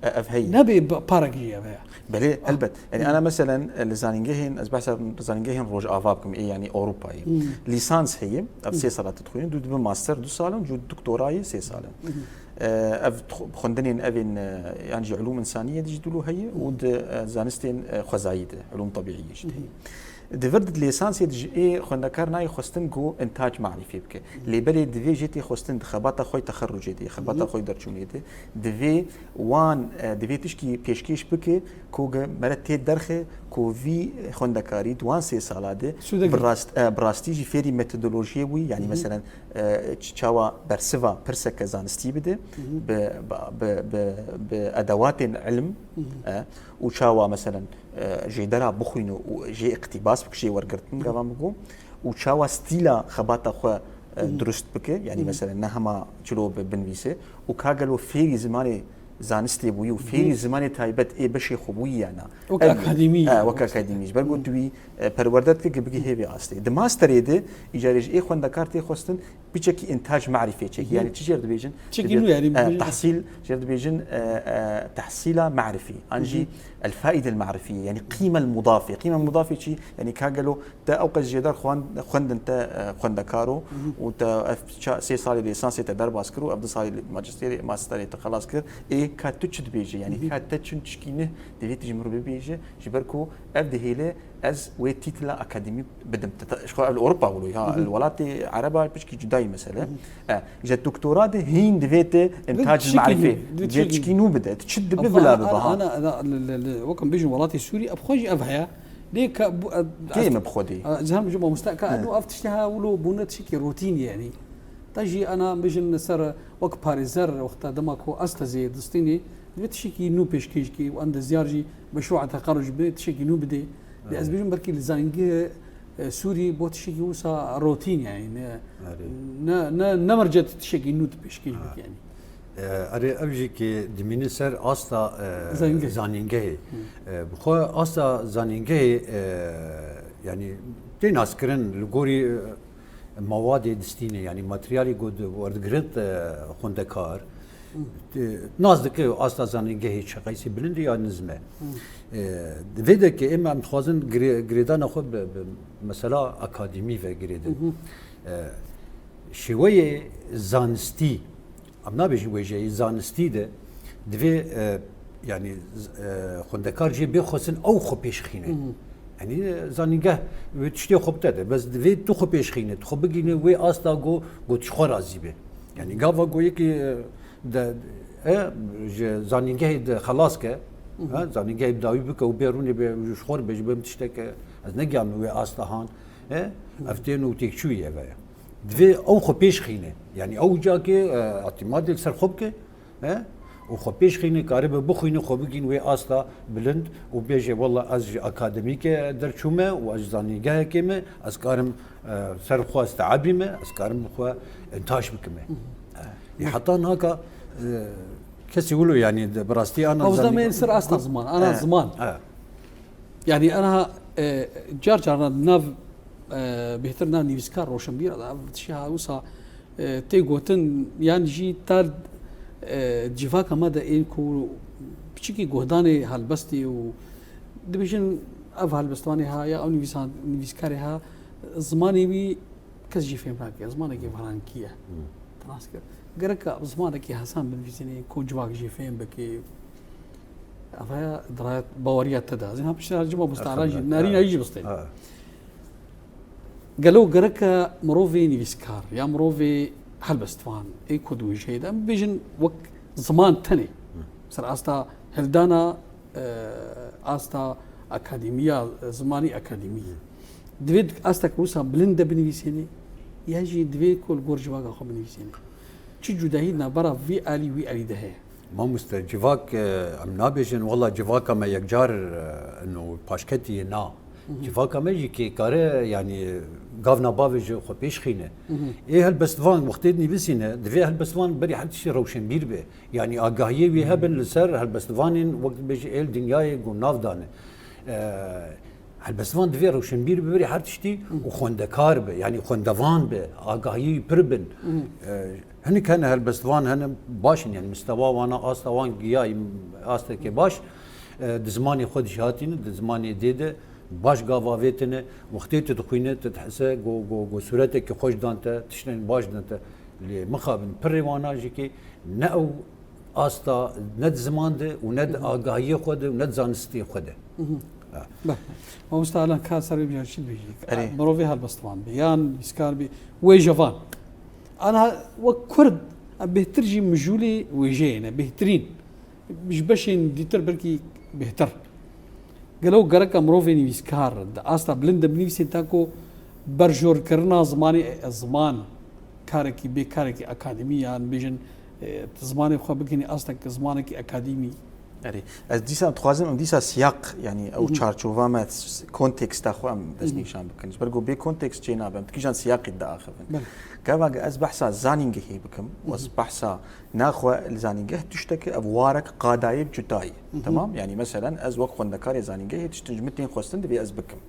E, ev heye. Nebê parek jî ev heye. Belê, helbet. Yani ana meselen e, li zanîngehên, ez behsa zanîngehên Rojava bikim, ê yani Ewropayê. Lîsans heye, ev sê sala tu dixwînin, dû dibe master du sal in, cû doktorayê sê sal in. E, ev xwendinên evên e, yan jî ulûm însaniyê de jî dilo heye û di e, zanistên e, xwezayî de, ulûm tebîîyê jî de heye. Di vir di lîsansê de ji ê xwendekar nayê xwestin ku intac marîfê bike. Lê belê divê jê tê xwestin di xebata xwe yê texerrucê de, xebata xwe yê derçûnê de, divê wan, e, divê tişkî pêşkêş bike ku ge-, mere tê derxe ku vî xwendekarî di wan sê sala de Sûde bi girt. rast-, e, bi rastî jî fêrî metodolojiyê bûyî, yanî meselen, e, ç-, çawa bersiva pirseke zanistî bide, bi, bi, bi, bi, bi edewatên ilm, e, û çawa meselen, e, jêdera bixwîne û jê îqtîbas bike, jê wergirtin gava min got, û çawa stîla xebata xwe e, durust bike, yanî mesela ne hema çilo bi binivîse û ka gelo fêrî zimanê zanistê bûyî û fêrî zimanê taybet ê beşê xwe bûyî ya na. Wek Ev- akademî. E, wek akademî. Ji ber ku tu wî e, perwerde dike ki bigihê vê astê. Di masterê de îcarê ji ê xwendekar tê xwestin piçekî intaj marîfê çekî. Yanî çi jêr dibêjin? Çekî nû yanî E, bibêjin. Tahsîl, jêr dibêjin e, e, tahsîla marîfî. An jî el faîde el marîfî. Yanî qîme el mudafê. Qîme el mudafê çi? Yanî ka gelo te ew qas jêder xwend-, xwendin te e, xwendekar o û te ev ça-, sê salê lîsansê te derbas kir û ev du salê magisterê, masterê te xelas kir. Ê ka tu çi dibêjî? Yanî ka te çi tişkî nih divê tu ji min re bibêjî? Ji ber ku ev dihêle ez wê tîtla akademî bidim. Te, te, ji xwe ev li Ewropa wilo, ha, li welatê Ereba piçkî cudayî mesele. E, ji doktora de hîn divê te intaj marîfê. Divê tişkî nû bide. Tu çi dibe bila bibe, ha? Ana, ana, ana, li, li, li, wek em bêjin welatê Sûrî, ev xwe jî ev heye. Lê ka bu, e, Kê me bi xwe dî? E, Zihan Mijim mamoste, ka eno ev tiştê ha wilo bûne tiştekî rotînî yanî. Ta jî ana mijin ser wek parêzer wexta dema ku asta zê distînî, divê tiştekî nû pêşkêş kî û endezyar jî meşrûa teqerruc bi tiştekî nû bidê. Lê ez bêjim belkî li zanîngehê e, Sûrî bo tiştekî wisa rotîn yanî ne, Erê. ne, ne, ne mercet tiştekî nû tu pêşkêş bik yanî. E, Erê, ev jî ki dimîne ser asta, e, Zanîngeh. zanîngehê. E, bi xwe asta zanîngehê, e, yanî tê naskirin li gorî, e, mawadê distînê, yanî materyalê ku di-, werdigirint, e, xwendekar, e, nas dike asta zanîngehê çeqeysî bilind e ya nizm e. E, di vê de ki ême em dixwazin girê-, girêdana xwe bi, bi mesela akademî ve girêdin. E, Şêweyê zanistî, em nabêjin wêjeyê zanistî de divê, e, yanî, z-, e, xwendekar jê bê xwestin ew xwe pêşxîne. Yanî, e, zanîngeh wê tiştê xwe bide de, bes divê tu xwe pêşxîne, tu xwe bigîne wê asta ku, ku tu ji xwe razî be. Yanî gava ku yekî, e, de, e, ji zanîngehê de xelas ke, ha, zanîngehê bi dawî bike û bê rûnê be, ji xwe re be, ji bo min tişteke, ez negiya min wê asta han, e, ev tên û têkçûyî eve ye. Divê ew xwe pêş xîne. Yanî ew cakê, e, îtîmadê li ser xwe bike, e, û xwe pêş xîne, karibe bixwîne, xwe bigîn wê asta bilind û bêje, wela ez ji akademîke derçûme û ez ji zanîngehekê me, ez karim, e, ser xwe ez teebîme, ez karim bi xwe intaş bikime. E, heta naka, e, kesî wilo, yanî, de, bi rastî ana Hewza me zanînge-, ser asta ziman, ana e, ziman. E. Yanî ana, e, car carna nav, e, bêhtir nav nivîskar, roşenbîr, ev tiştê ha wisa, e, tê gotin, yan jî tar, e, civaka me de ên ku piçikî guhdanê helbestê û dibêjin ev helbestvanê ha ya ew nivîsan-, nivîskarê ha zimanê wî kes jî fêm nake, zimanekî virankî ye. Te nas kir. Gerek zimanekî hesan binivîsînê, ku civak jî fêm bike. Ev heye dirayet baweriya te de. Ez ê ha piştre her cima bistara jî, Estağfurullah. Nerîna jî bistên. Ha. Gelo gerek mirovê nivîskar ya mirovê helbestvan ê ku di wêjeyê de, em bibêjin wek ziman tenê. Ser asta hildana e, asta akademiya, zimanî akademî. Divê astek wisa bilind de binivîsênê, ya jî divê ku li gor civaka xwe binivîsênê. Çi cudahî navbera vî alî wî alî de heye? Mamoste, civak, e, em nabêjin, wela civaka me yekcar, e, ino paşketî ye, na. Civaka me jî kê kare, yanî gavna bavê ji xwe pêş xîne. Ê helbestvan wextê dinivîsîne, divê helbestvan berî her tiştî rewşenbîr be. Yanî agahiyê wî hebin li ser helbestvanên wek dibêje êl dinyayê ku nav dane. E, helbestvan divê rewşenbîr be berî her tiştî û xwendekar be, yanî xwendevan be, agahiyê wî pir bin. E, hinek hene helbestvan hene baş in, yanî mistewa wana, asta wan giya asteke baş, e, di zimanê xwe de jî hatîne, di zimanê dê de baş gav avêtine, wextê tu dixwîne, tu dihise ku, ku, ku sûreteke xweş dan te, tiştên baş dan te. Lê mixabin pirê wana jî kê ne ew asta ne di ziman de û ne di agahiyê xwe de û ne di zanistiyê xwe de. Be. Mamosta Alan, ka ser vê bijar çi dibêjî? Erê. Mirovê helbestvan be, yan nivîskar be, wêjevan. Ana wek Kurd, em bêhtir jî mijûlê wêjeyê ne, bêhtirîn. Ji beşên dîtir belkî bêhtir. Gelo gereka mirovê nivîskar di asta bilind de binivîsê ta ku berjorkirina zimanê, e, ziman karekî bê karekî akademî yan bêjin, e, zimanê xwe bigihînî astek zimanekî akademî. Erê, ez dîsa dixwazim em dîsa siyaq, yanî ew çarçova me, s-, konteksta xwe em destnîşan bikin. Ji ber ku bê konteks çê nabe, em di kîjan siyaqê diaxivin. Belê. Gava ez behsa zanîngehê bikim, û ez behsa naxwe li zanîngeh tişteke ev warek qadayê bi cudayî. Temam? Yanî meselen ez wek xwendekarê zanîngehê tiştin ji min tên xwestin divê ez bikim.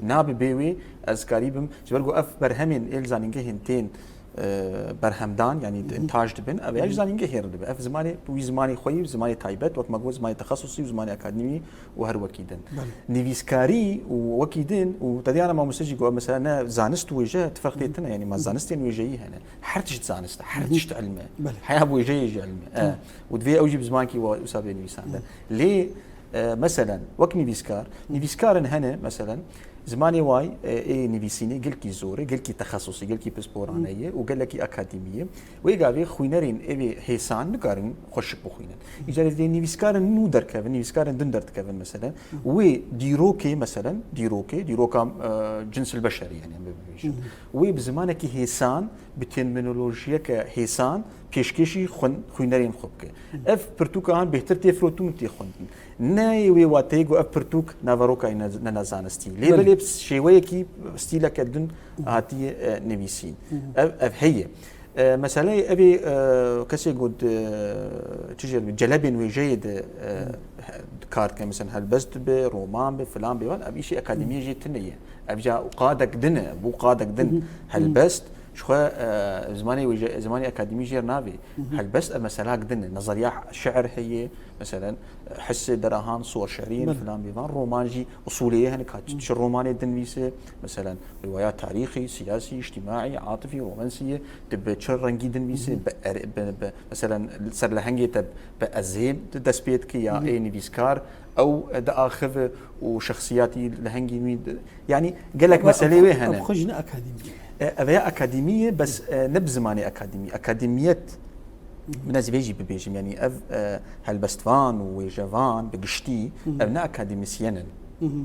Nabe bê wê ez karî bim, ji ber ku ev berhemên ê li zanîngehên tên e, berhemdan, yanî intaj dibin, ev ya ji zanîngehê re dibe. Ev zimanê, wî zimanê xwe yî, zimanê taybet, wek me got, zimanê texesusî û zimanê akademî û her wekî din. Belê. Nivîskarî û wekî din û te diyana mamoste jî got, mesela ne zanist û wêje, tifirqê tune, yanî ma zanistên wêjeyî hene. Her tişt zanist e, her tişt ilm e. Belê. Heya wêjeyê jî ilm e. Tamam. E, û divê ew jî bi zimankî wa-, wisa bê nivîsandin. Lê E, meselen, wek nivîskar, nivîskarên hene, meselen, zimanê way, e, ê nivîsînê gelkî zor e, gelkî texesusî, gelkî pisporane ye û gelekî akademî ye. Wê gavê xwînerên êvê hêsan nikarin xweşik bixwînin. Îcarê dê nivîskarên nû derkevin, nivîskarên din derdikevin, meselen, wê dîrokê, meselen, dîrokê, dîroka, e, cins el beşerî, yani, em bibêjin. Wê bi zimanekî hêsan, bi termînolojiyeke hêsan pêşkêşî xwin-, xwînerên xwe bike. Ev pirtûkan bêhtir tê firotin û tê xwendin. Ne wê wateyê ku ev pirtûk naveroka ne, ne, ne zanistî. Lê belê bi şêweyekî, stîleke din hatiye, e, nivîsîn. Ev, ev heye. E, meseleyê evê, e, kesê ku di, çi jê, celebên wêjeyê de, e, he-, kar dike, mesela helbest be, roman be, filan be, wan, ev îşê akademiyê jê tune ye. Ev ca qadek din e, bû qadek din helbest, Ji xwe e, zimanê wêje, zimanê akademî jêr navê. Helbest ev meselak din e. Nezeriya şiir heye, meselen, e, hissê derahan, suwer şiirî yin, filan bêvan. Roman jî usulê ye, hinek ka çi romanê dinivîse, meselen, riwaya tarîxî, siyasî, îctimaî, atifî, romansî ye, tu bi çi rengî dinivîse, bi, er, bi, bi, meselen, ser lehengê te bi ezê tu dest pê dike ya ê nivîskar, ew diaxive û şexsiyatî lehengî wî di-, yanî gelek meselê wê hene. Ev xwe jî ne akademî ye. E, ev ya akademî ye, bes, e, ne bi zimanê akademî. Akademiyet, min ez vê jî bibêjim, yanî ev, e, helbestvan û wêjevan bi giştî, ev ne akademîsyen in.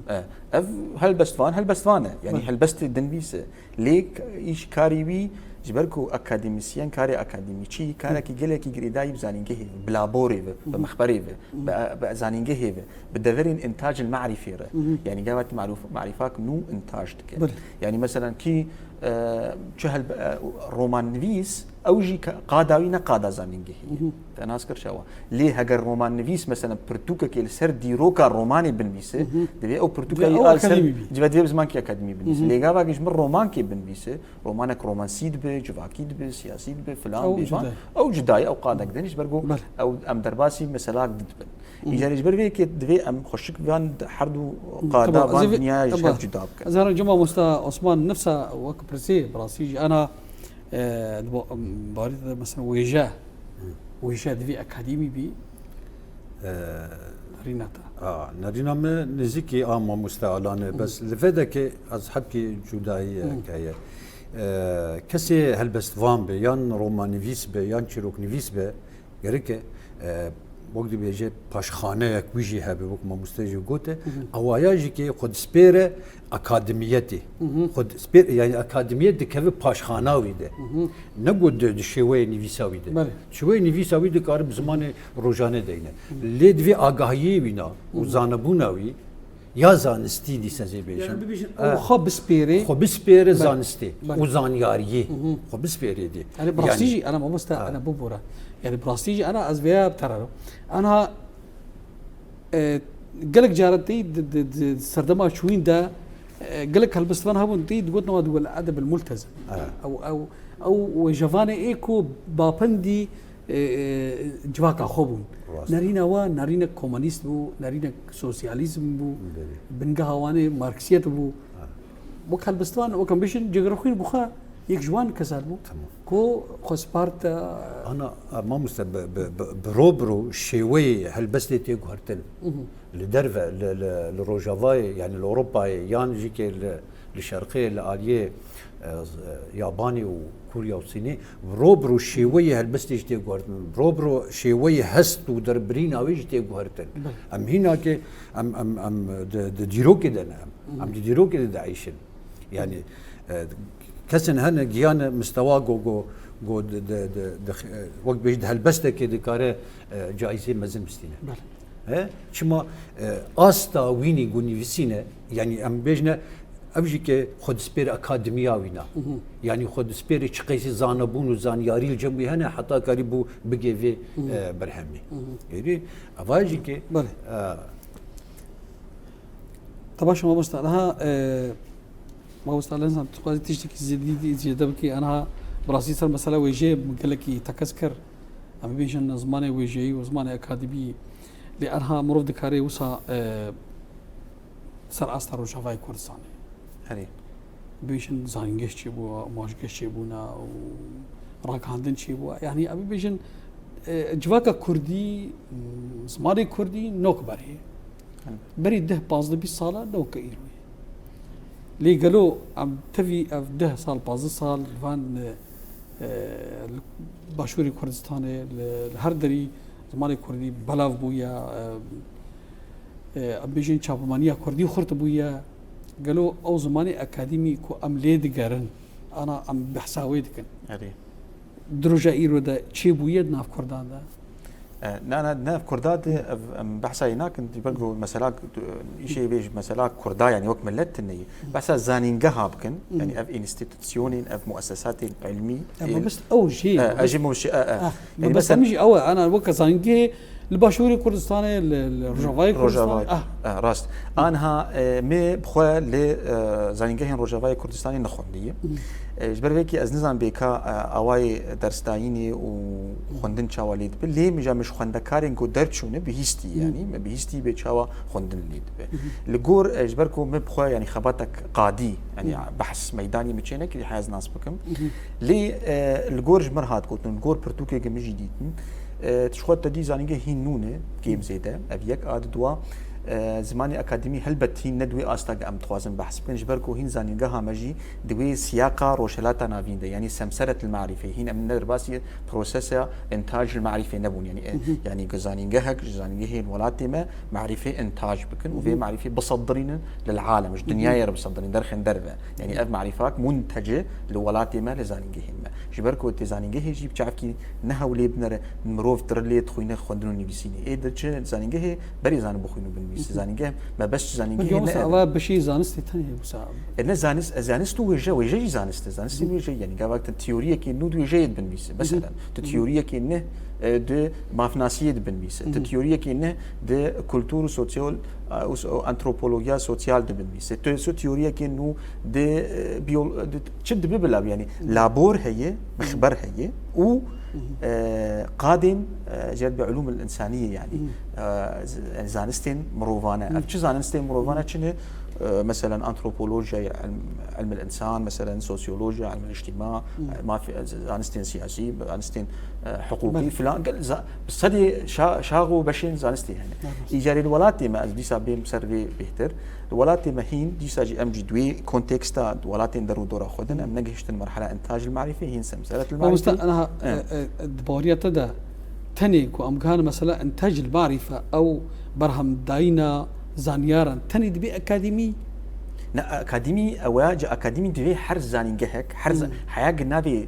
E, ev helbestvan, helbestvan e. Yanî helbestê dinivîs e. Lê k-, îş karî wî, ji ber ku akademîsyen, karê akademîçî, karekî gelekî girêdayî bi zanîngehê ve, bi laborê ve, bi mexberê ve, bi, bi zanîngehê ve, bi deverên întac el marîfê re. Yanî gava tu marûf-, marîfak nû întac dike. Belê. Yanî meselen kî, e, çi hel-, e, romannivîs, ew jî ka-, qada wî ne qada zanîngehê ye. Te nas kir şewa. Lê heger romannivîs, meselen, pirtûkekê li ser dîroka romanê binivîse, divê ew pirtûka wî a li ser, divê, divê bi zimankî akademî binivîse. Lê gava ji min romankê binivîse, romanek romansî dibe, civakî dibe, siyasî dibe, filan bêvan. Ew cuda ye, ew qadek din ji ber ku ew em derbasî meselak din dibin. Îcarê ji ber vê yekê divê em xweşik van her du qada van dinya ji hev cuda bikin. Ez herim cuma Mosta Osman nifsa wek pirsê, bi rastî jî ana, e, di bo-, em, barî de mesela wêje, wêje divê akademî bî. E, Rîna te. A, nerîna me nêzîkî a mamoste Alan e, bes li vê dekê ez hebkî cudayî heye. E, kesê helbestvan be, yan romannivîs be, yan çîroknivîs be, gerek e, e, wek dibêje paşxaneyek wî jî hebe, wek mamoste jî gote, awaya jî ke xwe dispêre akademiyetê. Xwe dispêr-, yani akademiyet dikeve paşxana wî de. Ne got di, di şêweyê nivîsa wî de. Belê. Şêweyê nivîsa wî dikare bi zimanê rojane deyne. Lê divê agahiyê wîna û zanebûna wî ya zanistî dîsa zê bêjin. Yani bibêjin, ew xwe bispêrê. Xwe bispêre zanistê û zanyariyê. Xwe bispêrê dê. Yani bi rastî jî, ana mamoste, ana bibûre. Yani bi rastî jî, ana ez vêya bi te re ro. Ana, e, gelek caran tê di, di, di serdema çûyîn de, e, gelek helbestvan hebûn tê digotin, "Ew di wel edeb el multezim." Ew, ew, ew wêjevanê ê ku bapendî e, e, civaka xwe bûn. Nerîna wa nerînek komunîst bû, nerînek sosyalîzm bû. Bingeha wan ê marksiyet bû. Wek helbestvan, wek em bêjin, Cegerxwîn bi xwe yek ji wan kesan bû ku xwe sparte. Ana, e, mamoste, bi, bi, bi, bi ro bi ro şêweyê helbestê tê guhertin. Li derve, li, li, li Rojavayê, yani li Ewropayê, yan jî ke li, li Şerqê, li aliyê, e, z-, e, Yabanê û Kûrya û Sînê, bi ro bi ro şêweyê helbestê jî tê guhertin. Bi ro bi ro şêweyê hest û derbirîna wê jî tê guhertin. Em hîna ke em, em, em di, di dîrokê de ne em. Em di dîrokê de dieyşin. Yani, e, kesên hene giyane mistewa go, go, go di, di, di, di, e, wek bêjî di helbestekê dikare, e, caîzê mezin bistîne. He? Çima, e, asta wînî ku nivîsîne, yanî em bêjine, ev jî ke xwe dispêre akademiya wîna. Yanî xwe dispêre çi qeysî zanebûn û zanyarî li cem wî hene, heta karî bû bigê vê, e, berhemê. Êdî, eva jî ke, e, Te baş e mamosta. Niha, e, mamosta Lenzan, tu dixwazî tiştekî zêdî, zêde bikî? Aniha bi rastî ser mesela wêjeyê min gelekî tekez kir. Em bibêjin zimanê wêjeyî û zimanê akademî. Lê aniha mirov dikare wisa, e, ser asta Rojavayê Kurdistanê. Herê. Bibêjin zanîngeş çêbû, amajgeş çêbûna û ragihandin çêbû. Yanî em bibêjin, e, civaka kurdî, m, zimanê kurdî nok berê. Berî deh, pazdeh, bîst sala ne weke îro ye. Lê gelo em tevî ev deh sal, pazdeh sal li van, e, li Başûrê Kurdistanê, li, li her derî zimanê kurdî belav bûye, e, e, em bêjin çapemeniya kurdî xurt bûye. Gelo ew zimanê akademî ku em lê digerin, ana em behsa wê dikin. Erê. Di roja îro de çêbûye di nav kurdan de? E, na, na, di nav kurda de ev, em behsa wê nakin, ji ber ku mesela, tu, îşê vê ji mesela kurda, yani wek millet tune ye. Behsa zanîngeha bikin, yani ev înstîtusyonên, ev muessesatên ilmî, e, mebest ew jî, e, mebest, e, jî mebest, e, e. Ah, yani mebest mesela em jî ew e, ana weke zanîngehê Li Başûrê Kurdistanê, li, li Rojavayê Kurdistanê. Ah. Eh, rast. Anha, e, me bi xwe li, e, zanîngehên Rojavayê Kurdistanê nexwendiye. E, ji ber vê kî ez nizam bê ka, e, awayê dersdayînê û xwendin çawa lê dibe. Lê min ja min ji xwendekarên ku derçûne bihîstî, yanî me bihîstî bê çawa xwendin lê dibe. Li gor, e, ji ber ku me bi xwe, yanî xebatek qadî, yanî behs meydanî min çê nekirî, heya ez nas bikim. Lê, e, li gor ji mir hat gotin, li gor pirtûkê ge min jî dîtin. E, tu ji xwe te dî zanîngeh hîn nû ne, kêm zêde, ev yek. A di dua, e, zimanê akademî helbet hîn ne di wê asta ge em dixwazin behs bikin, ji ber ku hîn zanîngeha me jî di wê siyaqa Rojhilata Navîn de, yanî semseret il marîfê, hîn em ne derbasî prosesa intaj il marîfê nebûn, yanî, e, yanî ku zanîngehek ji zanîngehên welatê me marîfê intaj bikin û vê marîfê bisedirînin lil alem, ji dinyayê re bisedirînin, derxên derve. Yanî ev marîfak muntece li welatê me, li zanîngehên me. Ji ber ku tê zanîngehê jî bi çavkî ne hewlê binere, mirov tire lê dixwîne xwendin û nivîsînê. Ê diçe zanîngehê berê zanin bixwîn û binivîse. Zanîngeh mebest ji zanîngehê ne. Ama bişî zanistê tenê wisa. E ne zanist, e, zanist û wêje, wêje jî zanist e. Zanistên wêje, yanî gavak te teoriyekê nû di wêjeyê dibinivîse. Mesela, tu teoriyekê ne, e, di mafnasiyê dibinivîse. Tu teoriyekê ne di kultur û sosyal, e, û so-, antropologiya sosyal dibinivîse. Tu, tu teoriyekê nû di, e, biyol-, di, çi dibe bila, yanî labor heye, mixber heye û, e, qadên, e, jê re dibê ulûmul însaniyê, yanî, e, z-, yanî zanistên mirovane. Ev çi zanistên mirovane çi ne? E, meselen antropolojiya, ilm, ilmil însan, meselen sosyolojiya, ilmil îctîma, e, mafî-, e, zanistên siyasî, zanistên, e, hiqûqî filan. Gel-, za-, bi sedê şa-, şax û beşên zanistê hene. Îcarê li welatê me, ez dîsa bêm ser vê bêhtir, li welatê me hîn, dîsa jî em jî di wê konteksta di welatên der û dora xwe din, em negihiştin merhela intaj il marîfê, hîn semseret il marîfê. Mamoste, aniha, e, e, di baweriya te de tenê ku em gihan mesela intaj il marîfe ew berhemdayîna zanyaran tenê dibê akademî? Ne, akademî, ew e, ji akademî divê her zanîngehek, her za-, heya gi navê, e,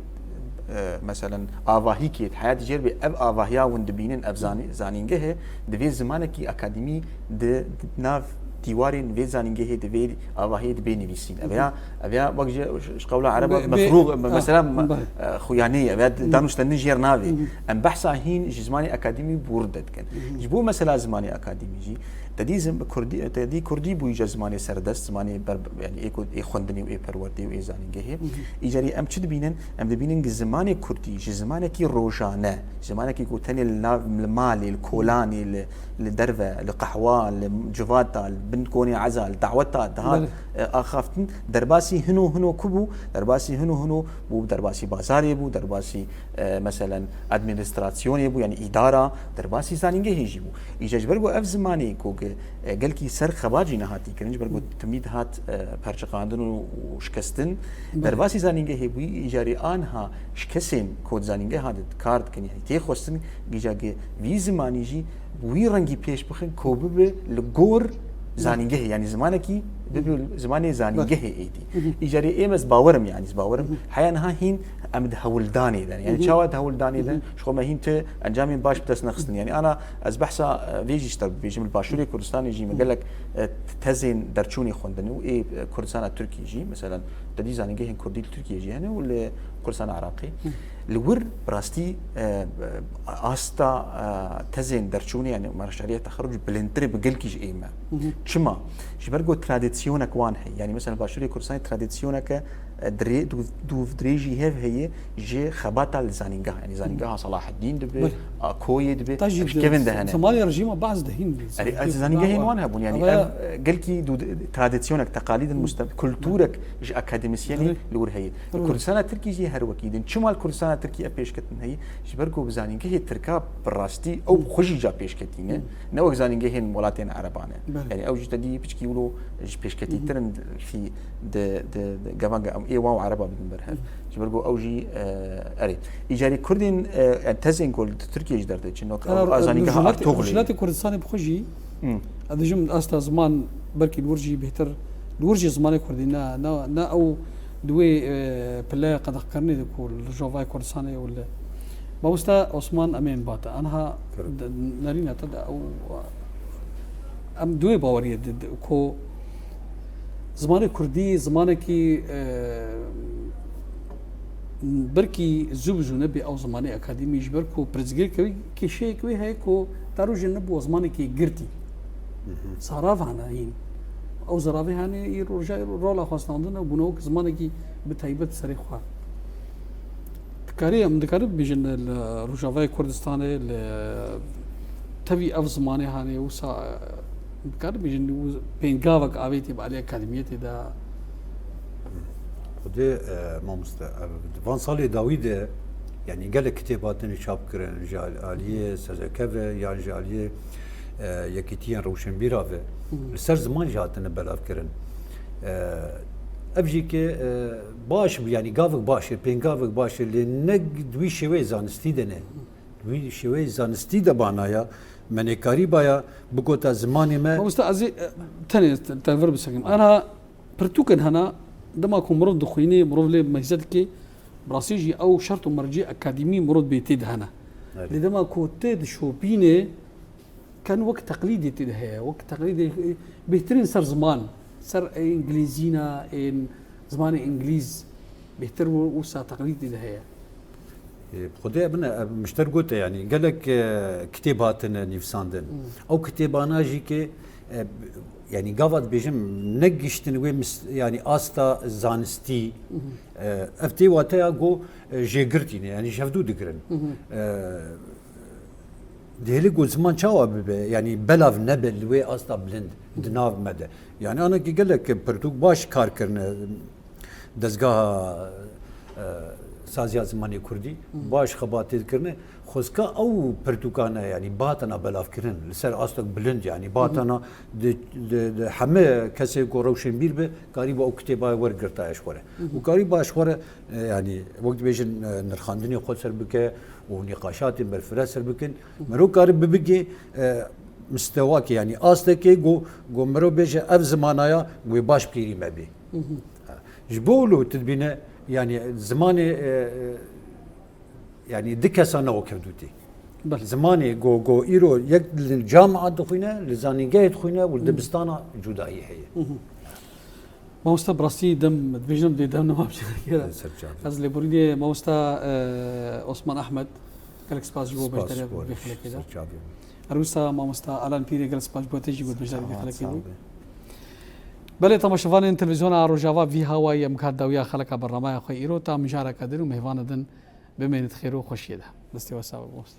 meselen, avahîkê, heya dijêr bê ev avahiya hûn dibînin, ev zanî-, zanîngehê, divê zimanekî akademî di nav dîwarên vê zanîngehê, di vê avahiyê dibê nivîsîn. Ev ya, ev ya wek ji, ji qewla ereba mefrûx, me-, mesela, e, xuyanê ye, ev ya danûstendin jêr navê. Em behsa hîn ji zimanê akademî bi wir de dikin. Ji bo mesela zimanê akademî jî, te dî zim-, kurdî, te dî kurdî bûyî je zimanê serdest, zimanê ber-, yanî ê ku, ê xwendinê û ê perwerdê û ê zanîngehê. Îcarî em çi dibînin? Em dibînin ki zimanê kurdî ji zimanekî rojane, zimanekî ku tenê li nav, li malê, li kolanê, li, li derve, li qehwa, li civata, li bin konê eza, li daweta, daha, e, axaftin, derbasî hino hino ku bû, derbasî hino hino bû, derbasî bazarê bû, derbasî, e, meselen, administrasyonê bû, yanî îdara, derbasî zanîngehê jî bû. Îca ji ber ku ev zimanê ku ge-, e, gelkî ser xebat jî nehatî kirin, ji ber ku timî dihat, e, perçiqandin û, û şikestin, derbasî zanîngehê bûyî, îcarê anha ji kesên ku di zanîngeha de kar dikin, yanî tê xwestin, gîca ge vî zimanî jî bi wî rengî pêş bixin ku bibe li gor zanîngehê, yanî zimanekî bibe zimanê zanîngehê êdî. Îcarê êm ez bawerim, yanî ez bawerim, heya niha hîn em di hewldanê de. Yanî çawa di hewldanê de? Ji xwe me hîn ti encamên baş bi dest nexistin. Yanî ana ez behsa, e, vê jî ji te bibêjim, li Başûrê Kurdistanê jî me gelek, e, tezên derçûnê xwendin û ê, e, Kurdistana Tirkî jî, meselen, te dî zanîngehên Kurdî li Tirkiyê jî hene û li Kurdistana Iraqê. Li wir bi rastî, e, asta, e, tezên derçûnê, yanî merşeriya texeruc bilindtir e bi gelkî ji ê me. Çima? Ji ber ku tradisyonek wan heye. Yanî mesela Başûrê Kurdistanê tradisyoneke, e, dirê-, dûv-, dûvdirêjî hev heye ji xebata li zanîngeh. Yanî zanîngeha Selaheddîn dibe, a, Koyê dibe, ev ji kevin de hene. Zimanê rejîma Baas de hîn. Erê, ez zanîngehên wan hebûn. Yanî ev, e, gelkî dû-, tradisyonek, teqalîdin mustem-, kulturek ji akademîsyenê li wir heye. Kurdistana Tirkî jî her wekî din. Çima li Kurdistana Tirkî ev pêşketin heye? Ji ber ku bi zanîngehê tirka bi rastî ew bi xwe jî ca pêşketî ne. Ne wek zanîngehên welatên ereban e. Yanî ew jî te dî piçkî wilo ji pêşketîtir in fî di, di, di gevanga em ê wan û ereba bidin ber hev. Ji ber ku ew jî, e, erê. Îcarî Kurdên, e, yani tezên ku li Tirkiyê jî derdêçin, wek ew a zanîngeha Artuxlê. Rojhilatê Kurdistanê bi xwe jî, ez dijim asta ziman belkî li wir jî bêhtir, li wir jî zimanê Kurdî ne, ne, ne ew di wê, e, pile qedexkirinê de ku li Rojavayê Kurdistanê û li Mamoste Osman Emên Bate. Anha nerîna te de ew, em di wê baweriyê de, de, ku zimanê Kurdî zimanekî, e, Belkî zû bi zû nebe ew zimanê akademî, ji ber ku pirsgirêk wê, kêşeyek wê heye ku ta rojê nebû zimanekî girtî. Zarav hene hîn. Ew zaravê hene îro roja îro rola xwe standin û bûne wek zimanekî bi taybet serê xwe. Dikarî, em dikarin bibêjin li Rojavayê Kurdistanê, li tevî ev zimanê hene wisa, em dikarin bibêjin û pêngavek avêtê bi alî akademiyetê de. Xwedê, e, mamoste, ev, di van salê dawî de, yanî gelek kitêb hatine çap kirin, ji al-, aliyê S Z K ve yan ji aliyê, e, Yekîtiyên Rewşenbîra ve, li ser ziman jî hatine belav kirin. E, ev jî ke, e, baş bû, yanî gavek baş e, pêngavek baş e, lê ne di wî şêweyê zanistî de ne. Di wî şêweyê zanistî de banaya, me nêkarîbaya bigota zimanê me. Mamoste, ez ê, e, tenê te, te vir bisekim. Ana pirtûkin hene, dema ku mirov dixwînê, mirov lê meyze dike, bi rastî jî ew şert û mercê akademî mirov bê tê de hene. Erê. Lê dema ku tê dişopînê, ken wek teqlîdê tê de heye, wek teqlîdê, e, bêhtirîn ser ziman, ser, e, îngilîzîna, ên zimanê îngilîz bêhtir û wisa teqlîdê de heye. E, bi Xwedê bine, e, mişter gote, yanî gelek, e, kitêb hatine nivîsandin. Hmm. Ew kitêbana jî ke, e, yanî gava dibêjim, negihiştin wê mis-, yanî asta zanistî, Hmm. e, ev tê wateya ku, e, jêgirtî ne, yanî ji hevdû digirin. Hmm. E, dihêlî ku ziman çawa bibe, yanî belav nebe li wê asta bilind di nav me de. Yanî anekî gelek pirtûk baş kar kirine, dezgeha, e, saziya zimanê kurdî, Hmm. baş xebatê dikirine. Xwezka ew pirtûkane, yanî bihatana belavkirin, li ser astek bilind, yanî bihatana di, di, di heme kesê ku rewşenbîr be, karîba ew kitêba wergirtaya ji xwe re. Û karîba ji xwe re, e, yanî wek dibêjin, e, nirxandinê xwe ser bike û nîqaşatên berfireh ser bikin. Mero kare bibigê, e, mistewakê, yanî astekê ku, ku mero bêje ev zimanaya wê baş pêrî me bê. Ji bo wilo tu dibîne, yanî zimanê, e, e, yanî di kesa ne wek hevdû tê. Belê. Zimanê ku, ku îro yek li camia dixwîne, li zanîngehê dixwîne û li dibistana cudahî heye. Mamoste, bi rastî dem dibêjin, dê dem nema biçîne. Ser çavê. Ez lêborînê mamoste, e, Osman Ahmed, gelek spas ji bo beşdarî vê xelekê de. Ser çavê. Her wisa mamoste Alan Pîrê, gelek spas ji bo te jî ku beşdarî vê xelekê bû. Belê, temaşevanên televîzyona Rojava, vî hawayî em got dawiya xeleka bernameya xwe îro, ta mijareke din û mêvana din bimînin di xêr û xweşiyê de. Destê we sax be, mamoste.